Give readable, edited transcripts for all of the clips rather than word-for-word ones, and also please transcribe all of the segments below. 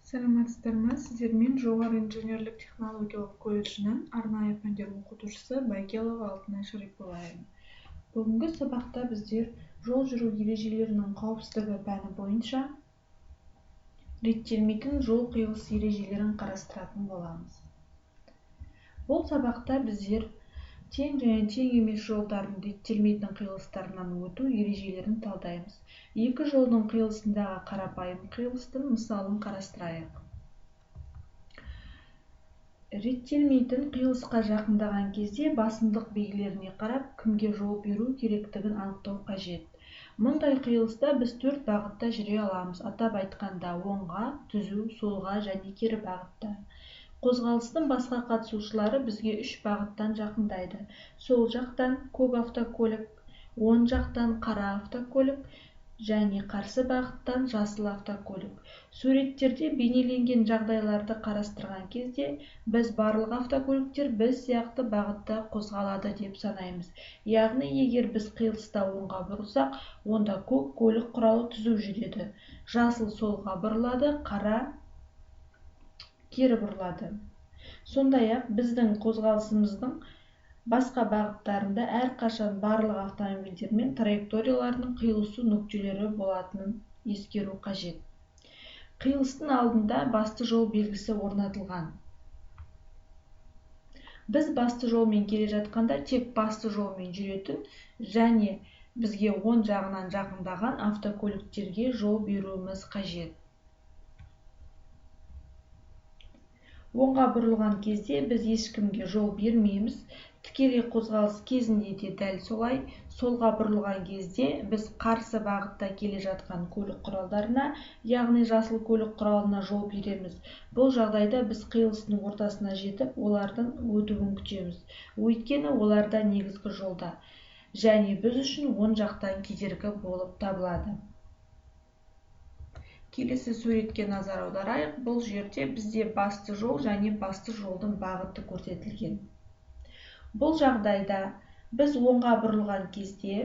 Саламатсыздар ма? Сіздермен Жоғары инженерлік технологиялық колледжінің арнайы пәндер оқытушысы Байгелова Алтынай Шарипуллаевна. Бүгінгі сабақта біздер жол жүру ережелерінің қауіпсіздігі пәні бойынша реттелмейтін жол қиылыс ережелерін қарастыратын боламыз. Бұл сабақта біздер тең және тең емес жолдардың реттелмейтін қиылыстарынан өту ережелерін талдаймыз. Екі жолдың қиылысындағы қарапайым қиылыстың мысалын қарастырайық. Реттелмейтін қиылысқа жақындаған кезде басымдық белгілеріне қарап, кімге жол беру керектігін анықтау қажет. Мұндай қиылыста біз төрт бағытта жүре аламыз, атап айтқанда оңға, түзу, солға және кері бағытта. Қозғалыстың басқа қатысушылары бізге үш бағыттан жақындайды. Сол жақтан көк автокөлік, оң жақтан қара автокөлік және қарсы бағыттан жасыл автокөлік. Суреттерде бейнеленген жағдайларды қарастырған кезде біз барлық автокөліктер біз сияқты бағытта қозғалады деп санаймыз. Яғни егер біз қиылыста оңға бұрылсақ, онда көк көлік құралы түзу жүреді, жасыл солға бұрылады, қара кері бұрылады. Сондай-ақ біздің қозғалысымыздың басқа бағыттарында әрқашан барлық автомобильдер мен траекторияларының қиылысу нүктелері болатынын ескеру қажет. Қиылыстың алдында басты жол белгісі орнатылған. Біз басты жолмен келе жатқанда тек басты жолмен жүретін және бізге оң жағынан жақындаған автокөліктерге жол беруіміз қажет. Оңға бұрылған кезде біз ешкімге жол бермейміз. Тікелей қозғалыс кезінде де дәл солай. Солға бұрылған кезде біз қарсы бағытта келе жатқан көлік құралдарына, яғни жасыл көлік құралына жол береміз. Бұл жағдайда біз қиылыстың ортасына жетіп, олардың өтуін күтеміз. Өйткені олар да негізгі жолда және біз үшін оң жақтан кедергі болып табылады. Келесі суретке назар аударайық. Бұл жерде бізде басты жол және басты жолдың бағыты көрсетілген. Бұл жағдайда біз оңға бұрылған кезде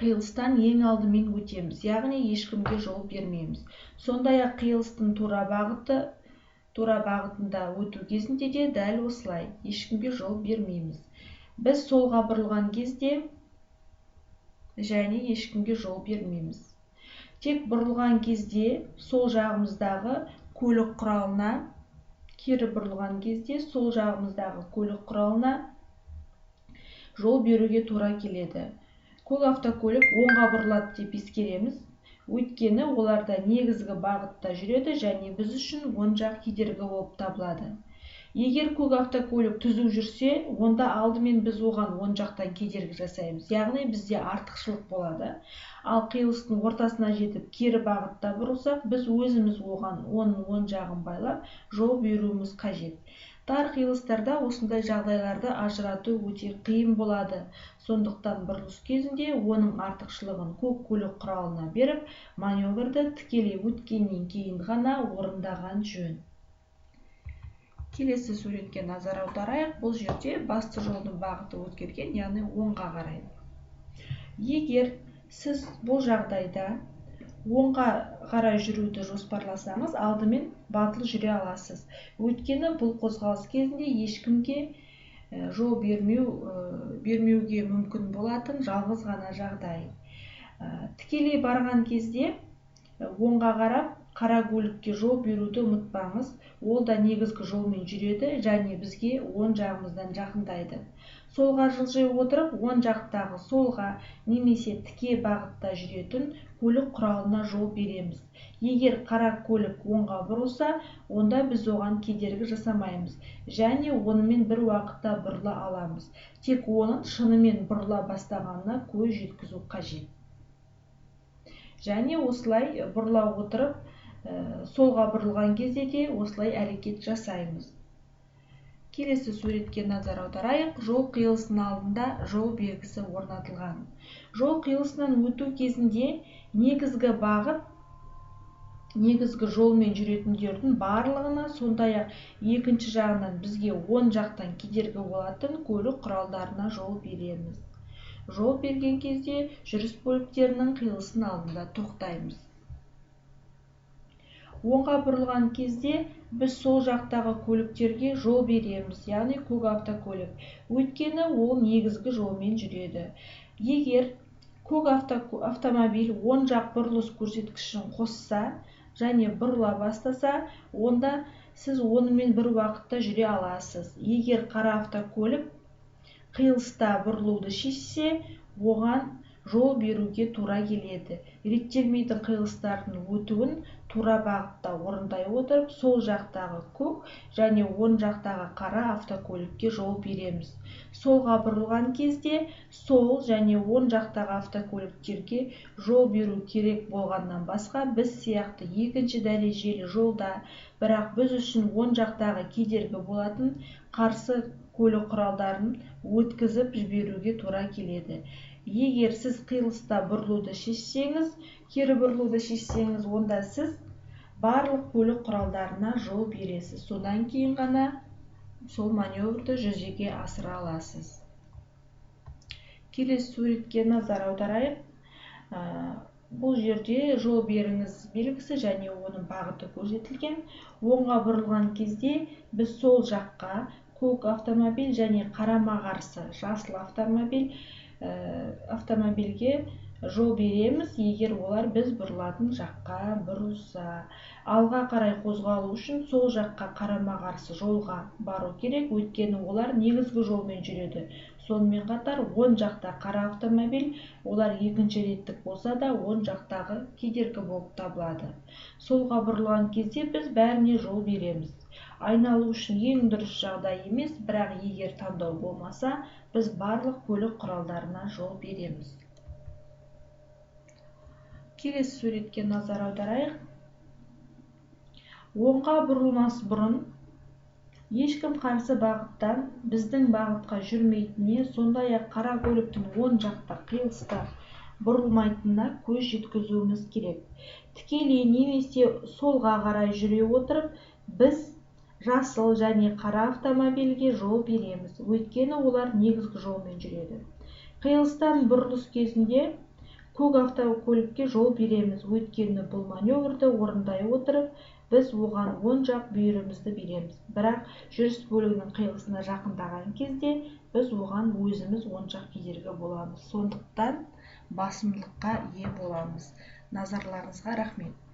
қиылыстан ең алдымен өтеміз, яғни ешкімге жол бермейміз. Сондай-ақ қиылыстың тура бағытында өту кезінде де дәл осылай, ешкімге жол бермейміз. Біз солға бұрылған кезде және ешкімге жол бермейміз. Тек бұрылған кезде сол жағымыздағы көлік құралына, кері бұрылған кезде сол жағымыздағы көлік құралына жол беруге тура келеді. Көк автокөлік оңға бұрылады деп ескереміз, өйткені олар да негізгі бағытта жүреді және біз үшін оң жақ кедергі болып табылады. Егер көк автокөлік түзу жүрсе, онда алдымен біз оған оң жақтан кедергі жасаймыз, яғни бізде артықшылық болады. Ал қиылыстың ортасына жетіп кері бағытта бұрылсақ, біз өзіміз оған оның оң жағын байлап, жол беруіміз қажет. Тар қиылыстарда осындай жағдайларды ажырату өте қиын болады. Сондықтан бұрылыс кезінде оның артықшылығын көк көлік құралына беріп, маневрді тікелей өткеннен кейін ғана орындаған жөн. Келесі суретке назар аударайық. Бұл жерде басты жолдың бағыты өзгерген, яғни оңға қарай. Егер сіз бұл жағдайда оңға қарай жүруді жоспарласаңыз, алдымен батыл жүре аласыз. Өйткені бұл қозғалыс кезінде ешкімге жол бермеуге мүмкін болатын жалғыз ғана жағдай. Тікелей барған кезде оңға қарап, қара көлікке жол беруді ұмытпаңыз. Ол да негізгі жолмен жүреді және бізге оң жағымыздан жақындайды. Солға жылжи отырып, оң жақтағы солға немесе тіке бағытта жүретін көлік құралына жол береміз. Егер қара көлік оңға бұрылса, онда біз оған кедергі жасамаймыз және онымен бір уақытта бұрыла аламыз. Тек оның шынымен бұрыла бастағанына көз жеткізу қажет. Және осылай бұрыла отырып, солға бұрылған кезде де осылай әрекет жасаймыз. Келесі суретке назар аударайық. Жол қиылысының алдында жол белгісі орнатылған. Жол қиылысынан өту кезінде негізгі бағыт, негізгі жолмен жүретіндердің барлығына, сондай-ақ екінші жағынан бізге оң жақтан кедергі болатын көлік құралдарына жол береміз. Жол берген кезде жүріс бөліктерінің қиылысының алдында тоқтаймыз. Оңға бұрылған кезде біз сол жақтағы көліктерге жол береміз, яғни көк автокөлік. Өйткені ол негізгі жолмен жүреді. Егер көк автомобиль оң жақ бұрылыс көрсеткішін қосса және бұрыла бастаса, онда сіз онымен бір уақытта жүре аласыз. Егер қара автокөлік қиылыста бұрылуды шешсе, оған жол беруге тура келеді. Реттелмейтін қиылыстардың өтуін тура бағытта орындай отырып, сол жақтағы көк және оң жақтағы қара автокөлікке жол береміз. Солға бұрылған кезде сол және оң жақтағы автокөліктерге жол беру керек болғаннан басқа, біз сияқты екінші дәрежелі жолда, бірақ біз үшін оң жақтағы кедергі болатын қарсы көлік құралдарын өткізіп жіберуге тура келеді. Егер сіз қиылыста бұрылуды шешсеңіз, кері бұрылуды шешсеңіз, онда сіз барлық көлік құралдарына жол бересіз. Содан кейін ғана сол маневрді жүзеге асыра аласыз. Келесі суретке назар аударайық. Бұл жерде жол беріңіз белгісі және оның бағыты көрсетілген. Оңға бұрылған кезде біз сол жаққа көк автомобиль және қарама-қарсы жасыл автомобильге жол береміз, егер олар біз бұрылатын жаққа бұрылса. Алға қарай қозғалу үшін сол жаққа қарама-қарсы жолға бару керек, өйткені олар негізгі жолмен жүреді. Сонымен қатар оң жақта қара автомобиль, олар екінші реттік болса да оң жақтағы кедергі болып табылады. Солға бұрылған кезде біз бәріне жол береміз. Айналу үшін ең дұрыс жағдай емес, бірақ егер таңдау болмаса, біз барлық көлік құралдарына жол береміз. Келесі суретке назар аударайық. Оңға бұрылмас бұрын ешкім қарсы бағыттан біздің бағытқа жүрмейтініне, сондай-ақ қара көліктің оң жақта қиылыста бұрылмайтынына көз жеткізуіміз керек. Тікелей немесе солға қарай жүре отырып, біз жасыл және қара автомобильге жол береміз, өйткені олар негізгі жолмен жүреді. Қиылыстан бұрылыс кезінде көк автокөлікке жол береміз, өйткені бұл маневрді орындай отырып, біз оған оң жақ бүйірімізді береміз. Бірақ жүріс бөлігінің қиылысына жақындаған кезде біз оған өзіміз оң жақ кедергі боламыз. Сондықтан басымдылыққа ие боламыз. Назарларыңызға рахмет.